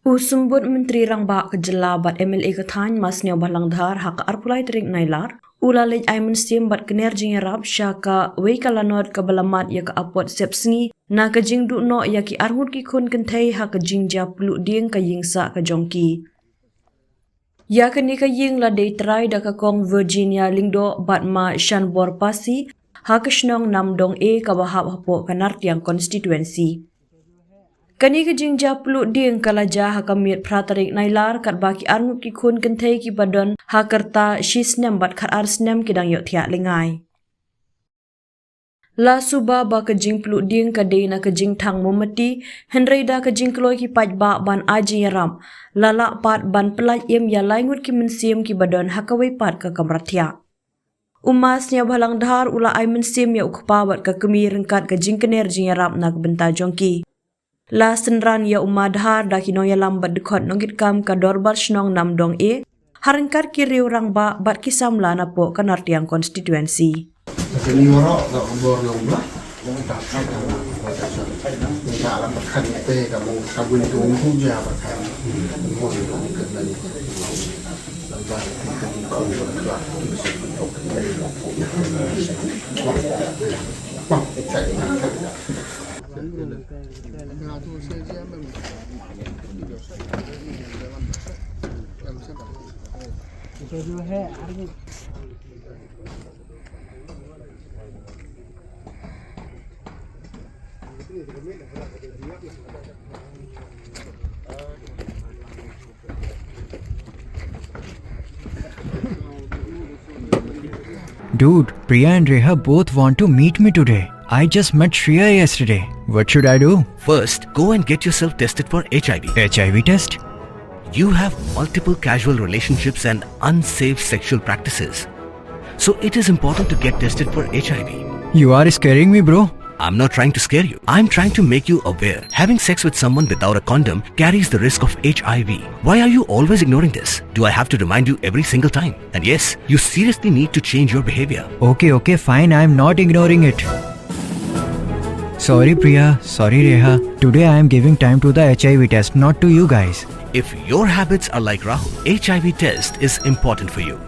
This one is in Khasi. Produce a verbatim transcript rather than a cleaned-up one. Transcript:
U Symbud Myntri Rangbah ka Jylla bad M L A ka thaiñ, Ma Sniawbhalang Dhar, ha ka arphew lai tarik Nailar, u la leit ai mynsiem bad kner jingïarap sha kawei ka lanot kaba la mad ïa ka apot sepsngi na ka jingduh noh ïa ki arngut ki khun kynthei ha ka jingjia pluh dieng ka ïing sah ka jong ki. Ïa kane ka ïing la dei trai da ka Kong Virginia Lyngdoh bad Ma Shanbor Pasi, ha ka shnong Namdong A kaba hap hapoh ka Nartiang constituency. Kane ka jingjia pluh dieng ka la jia ha ka miet phra tarik Nailar, katba ki arngut ki khun kynthei kiba don ha ka rta shi snem bad khatar snem ki dang ïohthiah lyngngai. La suba ba ka jingpluh dieng ka dei na ka jingthang mombati, hynrei da ka jingkloi ki paidbah ban ai jingïarap, la lah pat ban pyllait im ïa lai ngut ki mynsiem kiba don ha kawei pat ka kamra thiah. U Ma Sniawbhalang Dhar u la ai mynsiem ïa u kpa bad ka kmie ryngkat ka jingkner jingïarap na ka bynta jong ki. La synran ïa u Ma Dhar da ki nongïalam bad dkhot nongkitkam ka Dorbar Shnong Namdong A, ha ryngkat ki riew rangbah bad ki samla napoh ka Nartiang constituency. Dude, Priya and Reha both want to meet me today. I just met Shreya yesterday. What should I do? First, go and get yourself tested for H I V. H I V test? You have multiple casual relationships and unsafe sexual practices. So it is important to get tested for H I V. You are scaring me, bro. I'm not trying to scare you. I'm trying to make you aware. Having sex with someone without a condom carries the risk of H I V. Why are you always ignoring this? Do I have to remind you every single time? And yes, you seriously need to change your behavior. Okay, okay, fine. I'm not ignoring it. Sorry, Priya. Sorry, Reha. Today I am giving time to the H I V test, not to you guys. If your habits are like Rahul, H I V test is important for you.